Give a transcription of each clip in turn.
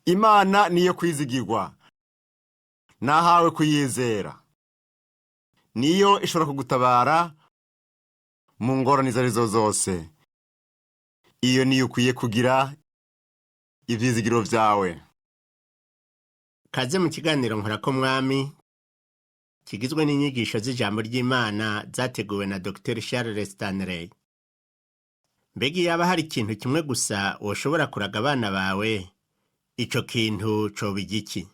Imana niyo kwizigirwa, nahawe kuyizera. Niyo ishobora kugutabara mu ngorane izo arizo zose. Iyo niyo ukwiye kugira ivyizigiro vyawe. Kaze mu kiganiro Nkorako Mwami, kigizwe n'inyigisho z'ijambo ry'Imana zateguwe na Dr Charles Stanley. Mbega iyaba hari ikintu kimwe gusa woshobora kuraga abana bawe, ico kintu coba igiki?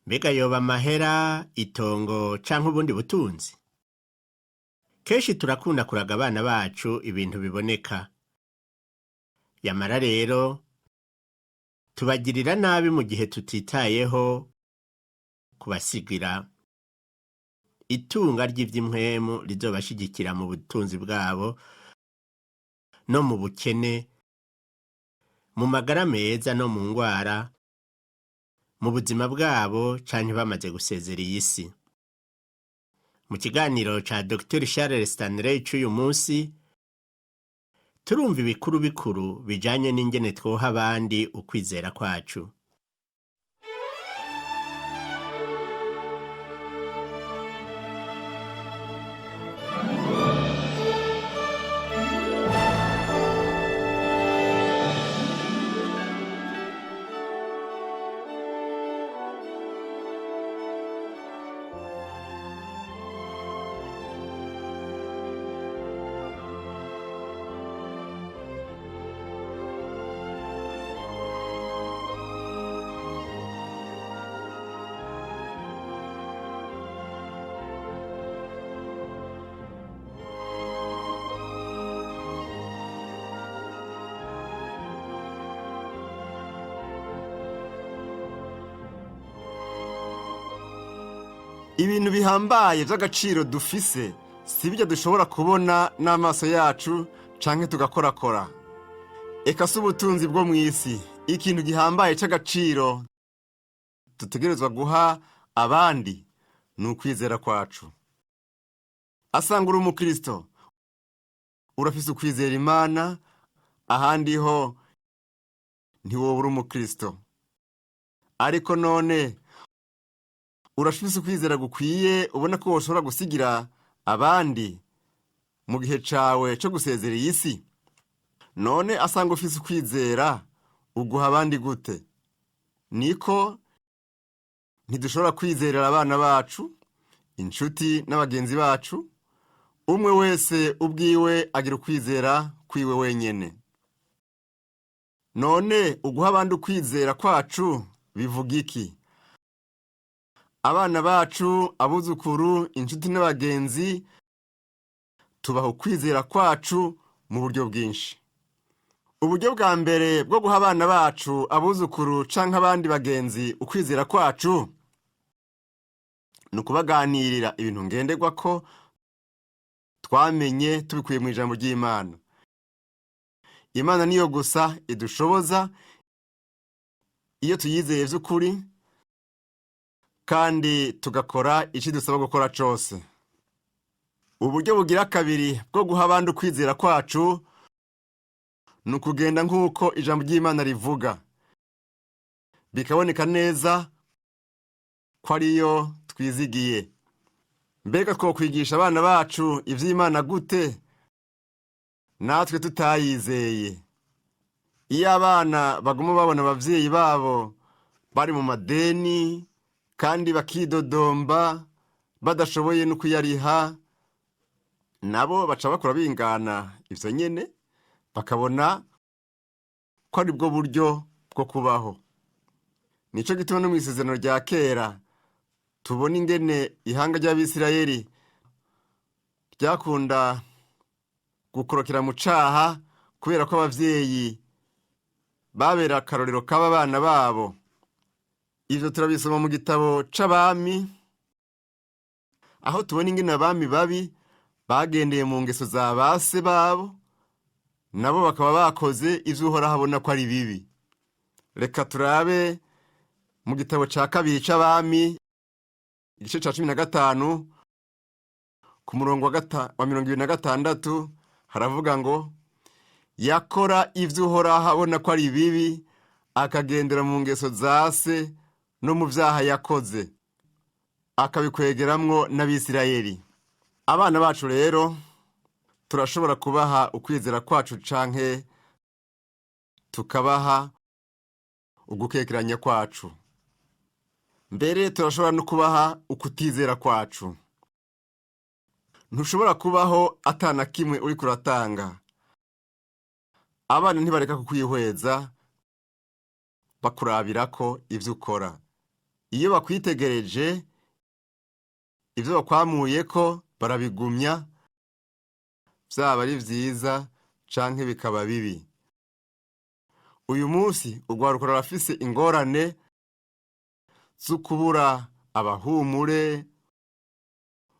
Mbega yoba amahera, itongo canke ubundi butunzi? Kenshi turakunda kuraga abana bacu ibintu biboneka. Yamara rero, tubagirira nabi mu gihe tutitayeho kubasigira itunga ry'ivy'impwemu rizobashigikira mu butunzi bwabo no mu bukene, mu magara meza no mu ngwara, mu buzima bwabo canke bamaze gusezera iyi si. Mu kiganiro ca Dr Charles Stanley c'uyu munsi, turumva ibikuru bikuru bijanye n'ingene twoha abandi ukwizera kwacu. Ibintu bihambaye vy'agaciro dufise si birya dushobora kubona n'amaso yacu canke tugakorakora. Eka si ubutunzi bwo mw'isi. Ikintu gihambaye c'agaciro dutegerezwa guha abandi ni ukwizera kwacu. Asanga uri umukristo, urafise ukwizera Imana, ahandi ho ntiwoba uri umukristo. Ariko none urafise ukwizera gukwiye ubona ko woshobora gusigira abandi mu gihe cawe co gusezera iyi si? None asanga ufise ukwizera uguha abandi gute? Niko ntidushobora kwizerera abana bacu, inshuti n'abagenzi bacu. Umwe wese ubwiwe agira ukwizera kwiwe wenyene. None uguha abandi ukwizera kwacu bivuga iki? Abana bacu, abuzukuru, inshuti n'abagenzi tubaha ukwizera kwacu mu buryo bwinshi. Uburyo bwa mbere bwo guha abana bacu, abuzukuru canke abandi bagenzi ukwizera kwacu ni ukubaganirira ibintu ngenderwako twamenye tubikuye mu ijambo ry'Imana. Imana niyo gusa idushoboza iyo tuyizeye vy'ukuri kandi tugakora ico idusaba gukora cose. Uburyo bugira kabiri bwo guha abandi ukwizera kwacu ni ukugenda nk'uko ijambo ry'Imana rivuga, bikaboneka neza ko ariyo twizigiye. Mbega twokwigisha abana bacu ivy'Imana gute natwe tutayizeye? Iyo abana baguma babona abavyeyi babo bari mu madeni kandi bakidodomba badashoboye no kuyariha, nabo baca bakura bingana ivyo nyene, bakabona ko ari bwo buryo bwo kubaho. Nico gituma no mw'isezerano rya kera tubona ingene ihanga ry'Abisirayeli ryakunda gukorokera mu caha kubera ko abavyeyi babera akarorero k'aba bana babo. Ivyo turabisoma mu gitabo c'Abami, aho tubona ingene abami babi bagendeye mu ngeso za base babo, nabo bakaba bakoze ivyo Uhoraho abona ko ari bibi. Reka turabe mu gitabo ca kabiri c'Abami, igice ca 15, ku murongo wa 26, haravuga ngo: yakora ivyo Uhoraho abona ko ari bibi, Akagendera mu ngeso za se no mu byaha yakoze, akabikwegeramwo n'Abisirayeli. Abana bacu rero turashobora kubaha ukwizera kwacu canke tukabaha ugukekeranya kwacu. Mbere turashobora no kubaha ukutizera kwacu. Ntushobora kubaho atana kimwe uriko uratanga. Abana ntibareka kukwihweza, bakurabirako ivyo ukora. Iyo bakwitegereje, ivyo bakwamuyeko barabigumya, vyaba ari vyiza canke bikaba bibi. Uyu munsi urwaruka rurafise ingorane zo kubura abahumure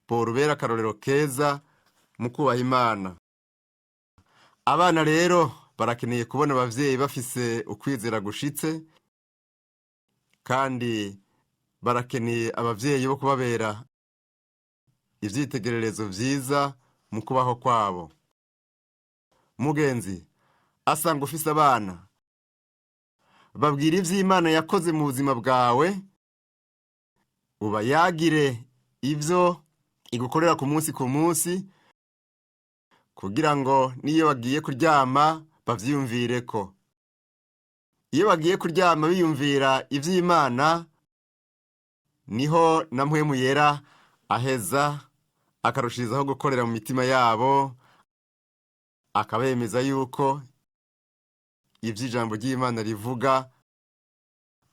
borubera akarorero keza mu kubaha Imana. Abana rero barakeneye kubona abavyeyi bafise ukwizera gushitse, kandi barakeneye abavyeyi bo kubabera ivyitegererezo vyiza mu kubaho kwabo. Mugenzi asanga ufise abana, babwira ivy'Imana yakoze mu buzima bwawe, ubayagire ivyo igukorera ku munsi ku munsi, kugira ngo n'iyo bagiye kuryama bavyiyumvireko. Iyo bagiye kuryama biyumvira ivy'Imana, niho na Mpwemu Yera aheza akarushirizaho gukorera mu mitima yabo, akabemeza yuko ivy'ijambo ry'Imana rivuga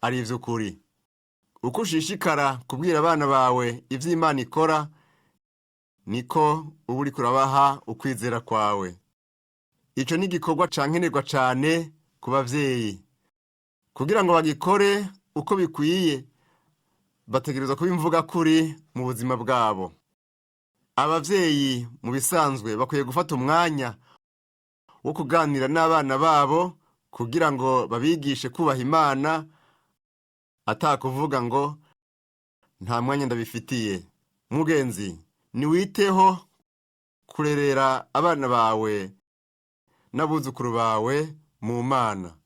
ari ivy'ukuri. Uko ushishikara kubwira abana bawe ivy'Imana ikora, niko uba uriko urabaha ukwizera kwawe. Ico ni igikorwa cankenerwa cane ku bavyeyi. Kugira ngo bagikore uko bikwiye, bategerezwa kuba imvugakuri mu buzima bwabo. Abavyeyi mu bisanzwe bakwiye gufata umwanya wo kuganira n'abana babo kugira ngo babigishe kubaha Imana, atakuvuga ngo nta mwanya ndabifitiye. Mugenzi, niwiteho kurerera abana bawe n'abuzukuru bawe mu Mana,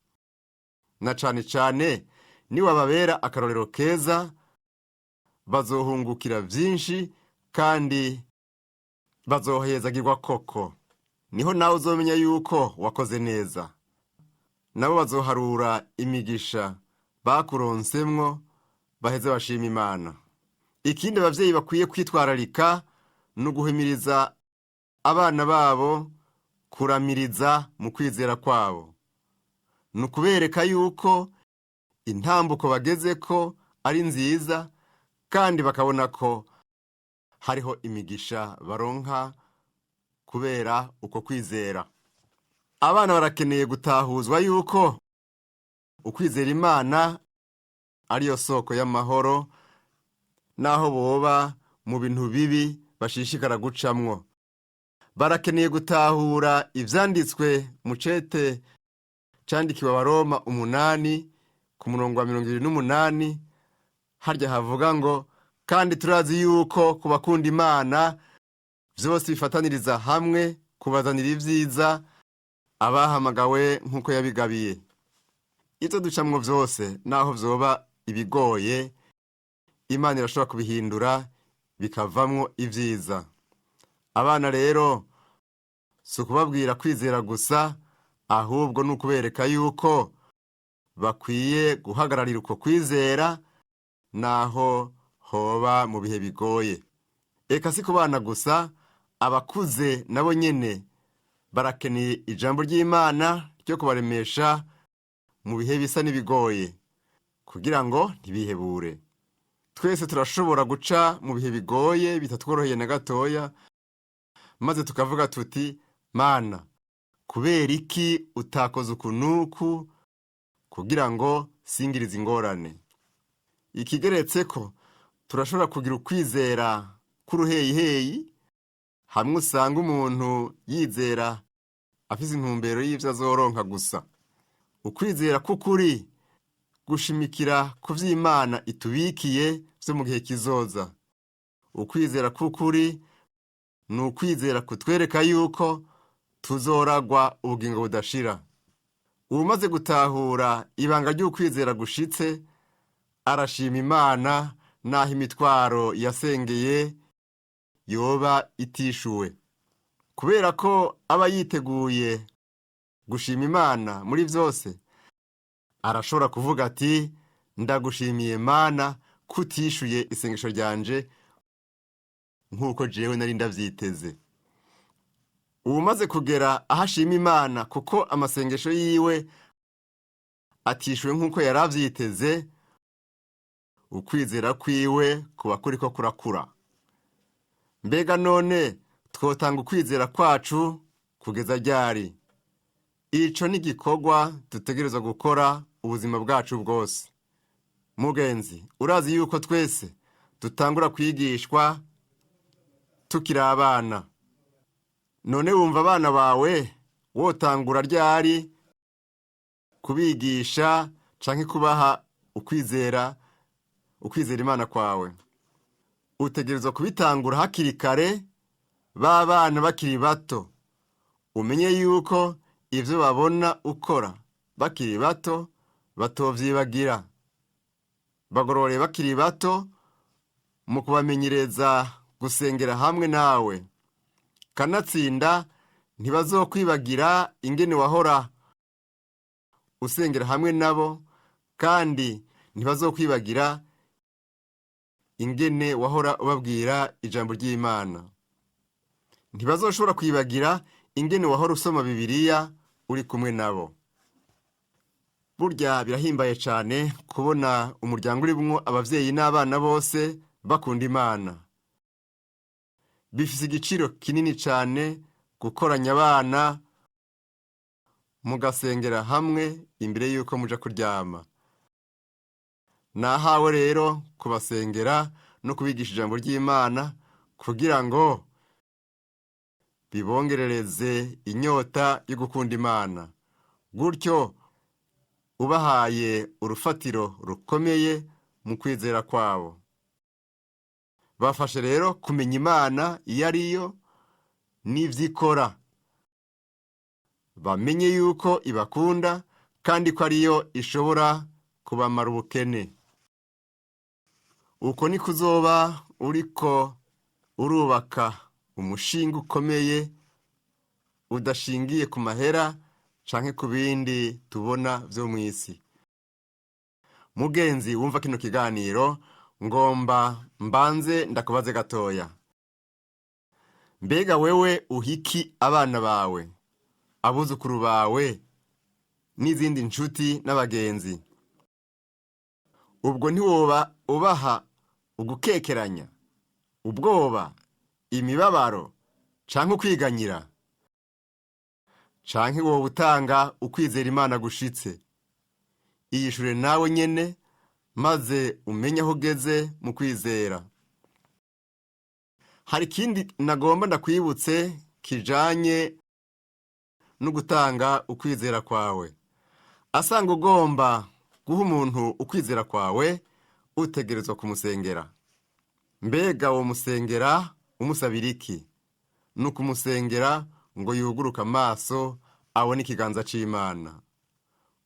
na cane cane niwababera akarorero keza, bazohungukira vyinshi kandi bazohezagirwa koko. Niho nawe uzomenya yuko wakoze neza. Nabo bazoharura imigisha bakuronsemwo, baheze bashima Imana. Ikindi abavyeyi bakwiye kwitwararika ni uguhimiriza abana babo kuramiriza mu kwizera kwabo. Ni ukubereka yuko intambuko bagezeko ari nziza, kandi bakabona ko hariho imigisha baronka kubera uko kwizera. Abana barakeneye gutahuzwa yuko ukwizera Imana ariyo soko y'amahoro, naho boba mu bintu bibi bashishikara gucamwo. Barakeneye gutahura ivyanditswe mu cete candikiwe Abaroma 8 ku murongo wa 28, harya havuga ngo: kandi turazi yuko ku bakunda Imana vyose bifataniriza hamwe kubazanira ivyiza, abahamagawe nk'uko yabigabiye. Ivyo ducamwo vyose, naho vyoba ibigoye, Imana irashobora kubihindura bikavamwo ivyiza. Abana rero si ukubabwira kwizera gusa, ahubwo ni ukubereka yuko bakwiye guhagararira uko kwizera naho hoba mu bihe bigoye. Eka si ku bana gusa, abakuze nabo nyene barakeneye ijambo ry'Imana ryo kubaremesha mu bihe bisa n'ibigoye, kugira ngo ntibihebure. Twese turashobora guca mu bihe bigoye bitatworoheye na gatoya, maze tukavuga tuti: Mana, kubera iki utakoze uku n'uku kugira ngo singirize ingorane? Ikigeretseko, turashobora kugira ukwizera k'uruheyiheyi, hamwe usanga umuntu yizera afise intumbero y'ivyo azoronka gusa. Ukwizera k'ukuri gushimikira ku vy'Imana itubikiye vyo mu gihe kizoza. Ukwizera k'ukuri ni ukwizera kutwereka yuko tuzoragwa ubugingo budashira. Uwumaze gutahura ibanga ry'ukwizera gushitse arashima Imana n'aho imitwaro yasengeye yoba itishuwe. Kubera ko aba yiteguye gushima Imana muri vyose, arashobora kuvuga ati ndagushimiye Mana kutishuye isengesho ryanje nk'uko jewe nari ndavyiteze. Uwumaze kugera aho ashima Imana kuko amasengesho yiwe atishuwe nk'uko yari avyiteze, ukwizera kwiwe kuba kuriko kurakura. Mbega none twotanga ukwizera kwacu kugeza ryari? Ico ni igikorwa dutegerezwa gukora ubuzima bwacu bwose. Mugenzi, urazi yuko twese dutangura kwigishwa tukiri abana. None wumva abana bawe wotangura ryari kubigisha canke kubaha ukwizera, ukwizera Imana kwawe? Utegerezwa kubitangura hakiri kare, ba bana bakiri bato. Umenye yuko ivyo babona ukora bakiri bato batovyibagira. Bagorore bakiri bato mu kubamenyereza gusengera hamwe nawe. Kanatsinda ntibazokwibagira ingene wahora usengera hamwe nabo, kandi ntibazokwibagira ingene wahora ubabwira ijambo ry'Imana. Ntibazoshobora kwibagira ingene wahora usoma Bibiliya uri kumwe nabo. Burya birahimbaye cane kubona umuryango urimwo abavyeyi n'abana bose bakunda Imana. Bifise igiciro kinini cane gukoranya abana mugasengera hamwe imbere yuko muja kuryama. Nahawe rero kubasengera no kubigisha ijambo ry'Imana kugira ngo bibongerereze inyota yo gukunda Imana. Gutyo ubahaye urufatiro rukomeye mu kwizera kwabo. Bafashe rero kumenya Imana iyo ariyo n'ivyo ikora. Bamenye yuko ibakunda kandi ko ariyo ishobora kubamara ubukene. Uko niko uzoba uriko urubaka umushinga ukomeye udashingiye ku mahera canke ku bindi tubona vyo mw'isi. Mugenzi wumva kino kiganiro, ngomba mbanze ndakubaze gatoya. Mbega wewe uhiki abana bawe, abuzukuru bawe, n'izindi nshuti n'abagenzi? Ubwo ntiwoba ubaha ugukekeranya, ubwoba, imibabaro, canke ukwiganyira? Canke woba utanga ukwizera Imana gushitse? Iyishure nawe nyene, maze umenye aho ugeze mu kwizera. Hari ikindi nagomba ndakwibutse kijanye no gutanga ukwizera kwawe. Asanga ugomba guha umuntu ukwizera kwawe, utegerezwa kumusengera. Mbega wo musengera umusabira iki? Ni ukumusengera ngo yuguruke amaso abone ikiganza c'Imana.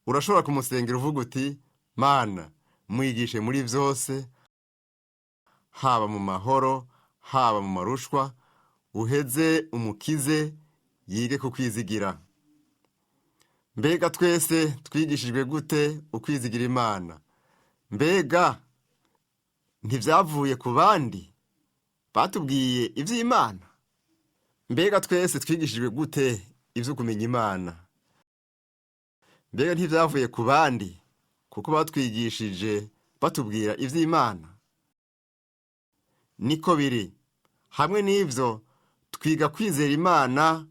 Urashobora kumusengera uvuga uti Mana, mwigishe muri vyose, haba mu mahoro, haba mu marushwa, uheze umukize yige kukwizigira. Mbega twese twigishijwe gute ukwizigira Imana? Mbega ntivyavuye ku bandi batubwiye ivy'Imana? Mbega twese twigishijwe gute ivyo kumenya Imana? Mbega ntivyavuye ku bandi kuko batwigishije batubwira ivy'Imana? Niko biri. Hamwe n'ivyo twiga kwizera Imana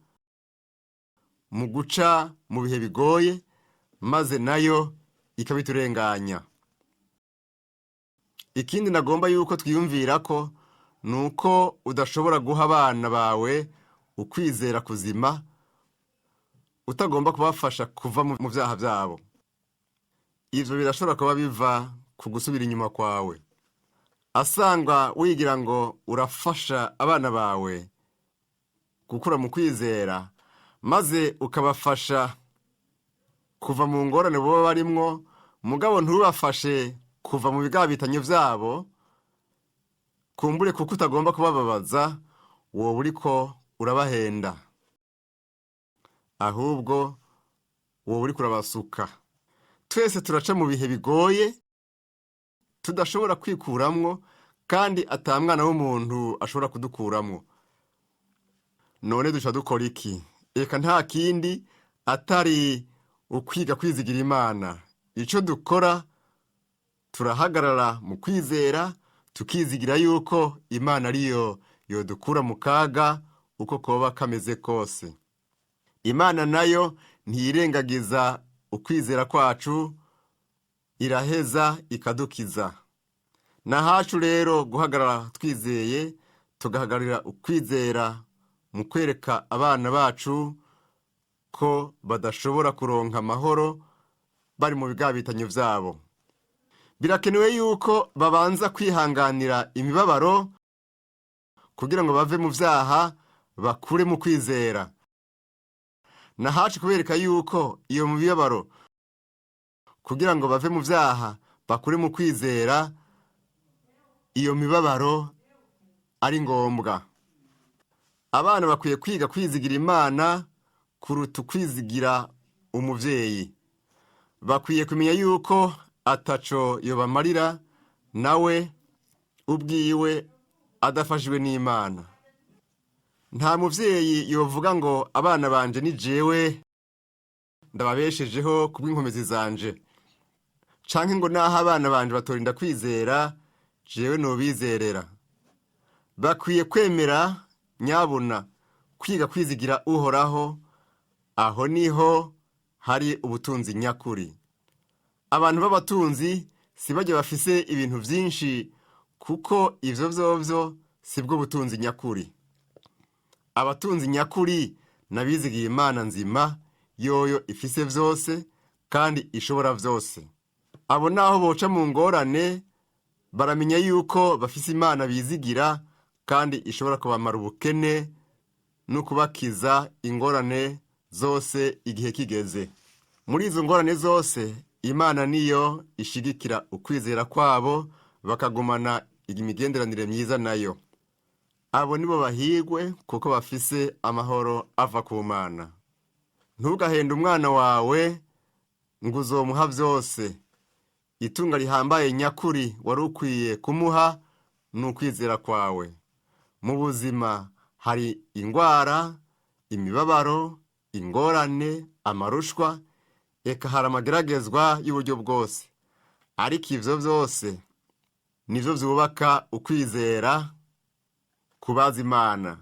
mu guca mu bihe bigoye, maze nayo ikabiturenganya. Ikindi nagomba yuko twiyumvira ko ni uko udashobora guha abana bawe ukwizera kuzima utagomba kubafasha kuva mu vyaha vyabo. Ivyo birashobora kuba biva ku gusubira inyuma kwawe. Asangwa wigira ngo urafasha abana bawe gukura mu kwizera, maze ukabafasha Kuva mu ngorane boba barimwo, mugabo ntubafashe kuva mu bigabitanyo vyabo, kumbure kuko utagomba kubababaza, woba uriko urabahenda. Ahubwo woba uriko urabasuka. Twese turaca mu bihe bigoye, tudashobora kwikuramwo, kandi ata mwana w'umuntu ashobora kudukuramwo. None duca dukora iki? Eka nta kindi atari ukwiga kwizigira Imana. Ico dukora, turahagarara mu kwizera, tukizigira yuko Imana ariyo yodukura mu kaga uko koba kameze kose. Imana nayo ntiyirengagiza ukwizera kwacu, iraheza ikadukiza. Nahacu rero guhagarara twizeye, tugahagararira ukwizera mu kwereka abana bacu ko badashobora kuronka amahoro bari mu bigabitanyo vyabo. Birakenewe yuko babanza kwihanganira imibabaro kugira ngo bave mu vyaha bakure mu kwizera. Nahacu kubereka yuko iyo mibabaro kugira ngo bave mu vyaha bakure mu kwizera, iyo mibabaro ari ngombwa. Abana bakwiye kwiga kwizigira Imana kuruta ukwizigira umuvyeyi. Bakwiye kumenya yuko ataco yobamarira nawe ubwiwe adafashijwe n'Imana. Nta muvyeyi yovuga ngo abana banje ni jewe ndababeshejeho kubw'inkomezi zanje, canke ngo naho abana banje batorinda kwizera jewe nobizerera. Bakwiye kwemera nyabuna kwiga kwizigira Uhoraho, aho niho hari ubutunzi nyakuri. Abantu b'abatunzi si barya bafise ibintu vyinshi, kuko ivyo vyovyo sibwo butunzi nyakuri. Abatunzi nyakuri n'abizigiye Imana nzima, yoyo ifise vyose kandi ishobora vyose. Abo naho boca mu ngorane, baramenya yuko bafise Imana bizigira kandi ishobora kubamara ubukene no kubakiza ingorane zose igihe kigeze. Muri izo ngorane zose, Imana niyo ishigikira ukwizera kwabo, bakagumana imigenderanire myiza nayo. Abo nibo bahigwe kuko bafise amahoro ava ku Mana. Ntugahende umwana wawe ngo uzomuha vyose. Itunga rihambaye nyakuri wari ukwiye kumuha ni ukwizera kwawe. Mu buzima hari ingwara, imibabaro, ingorane, amarushwa, eka hari amageragezwa y'uburyo bwose. Ariko ivyo vyose nivyo vyubaka ukwizera kubaza Imana,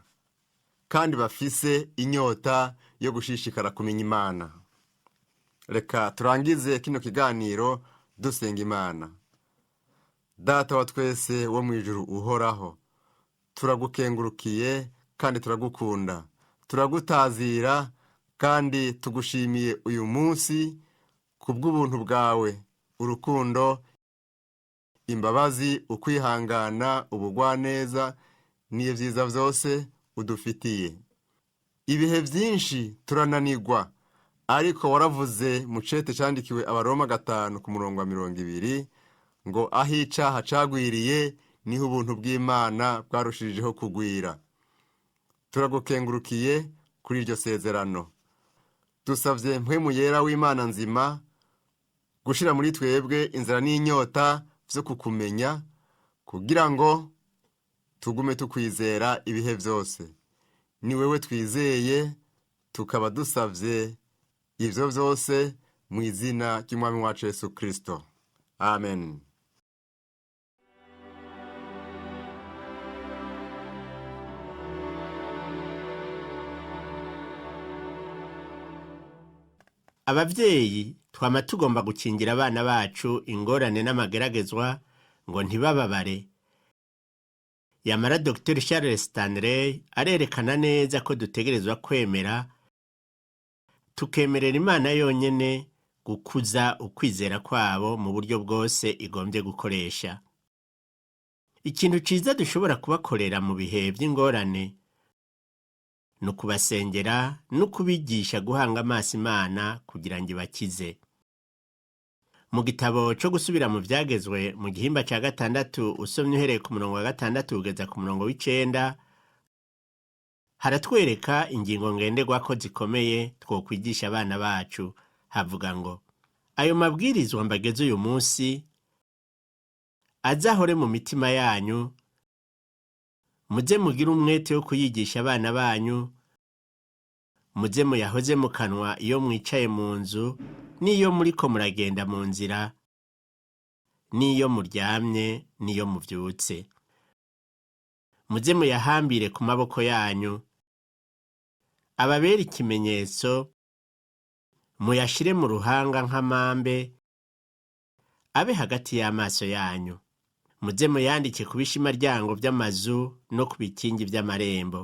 kandi bafise inyota yo gushishikara kumenya Imana. Reka turangize kino kiganiro dusenga Imana. Data wa twese wo mw'ijuru uhoraho, turagukengurukiye kandi turagukunda, turagutazira kandi tugushimiye uyu munsi kubw'ubuntu bwawe, urukundo, imbabazi, ukwihangana, ubugwaneza n'ibyiza vyose udufitiye. Ibihe vyinshi turananirwa, ariko waravuze mu cete candikiwe Abaroma 5 ku murongo wa 20 ngo aho icaha cagwiriye niho ubuntu bw'Imana bwarushirijeho kugwira. Turagukengurukiye kuri iryo sezerano. Dusavye mpwemu yera w'Imana nzima gushira muri twebwe inzara n'inyota vyo kukumenya, kugira ngo tugume tukwizera ibihe vyose. Ni wewe twizeye, tukaba dusavye ivyo vyose mu izina ry'Umwami wacu Yesu Kristo. Amen. Abavyeyi twama tugomba gukingira abana bacu ingorane n'amageragezwa ngo ntibababare. Yamara Dr Charles Stanley arerekana neza ko dutegerezwa kwemera, tukemerera Imana yonyene gukuza ukwizera kwabo mu buryo bwose igombye gukoresha. Ikintu ciza dushobora kubakorera mu bihe vy'ingorane Ni ukubasengera no kubigisha guhanga amaso Imana kugira ngo ibakize. Mu gitabo co gusubira mu vyagezwe mu gihimba ca gatandatu, usomye uhereye ku murongo wa gatandatu kugeza ku murongo w'icenda, haratwereka ingingo ngenderwako zikomeye twokwigisha abana bacu. Havuga ngo: ayo mabwirizwa mbageze uyu munsi azahore mu mitima yanyu, muze mugire umwete wo kuyigisha abana banyu, muze muyahoze mu kanwa iyo mwicaye mu nzu, n'iyo muriko muragenda mu nzira, n'iyo muryamye, n'iyo muvyutse. Muze muyahambire ku maboko yanyu, ababere ikimenyetso, muyashire mu ruhanga nk'amambe, abe hagati y'amaso yanyu. Muze muyandike ku bishimaryango vy'amazu no ku bikingi vy'amarembo.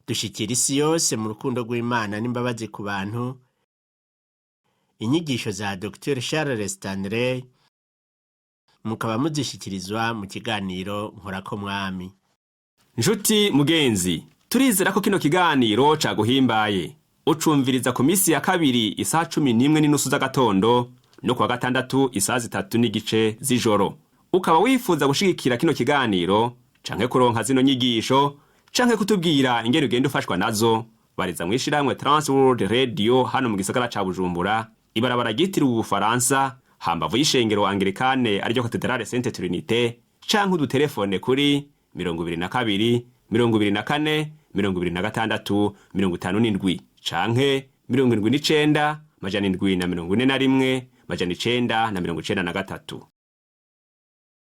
Dushikira isi yose mu rukundo rw'Imana n'imbabazi ku bantu. Inyigisho za Dr Charles Stanley mukaba muzishikirizwa mu kiganiro Nkorako Mwami. Nshuti mugenzi, turizera ko kino kiganiro caguhimbaye. Ucumviriza ku misi ya kabiri isaha 11:30 z'agatondo no kuwa gatandatu isaha 3:15 z'ijoro. Ukaba wifuza gushigikira kino kiganiro canke kuronka zino nyigisho canke kutubwira ingene ugenda ufashwa nazo, bariza mw'ishirahamwe Transworld Radio hano mu gisagara ca Bujumbura, ibarabara ryitiriwe Ubufaransa hambavu y'ishengero Anglikane ariryo Katedrale Sainte Trinité, canke udutelefone kuri 22 24 26 57 canke 79 741 993.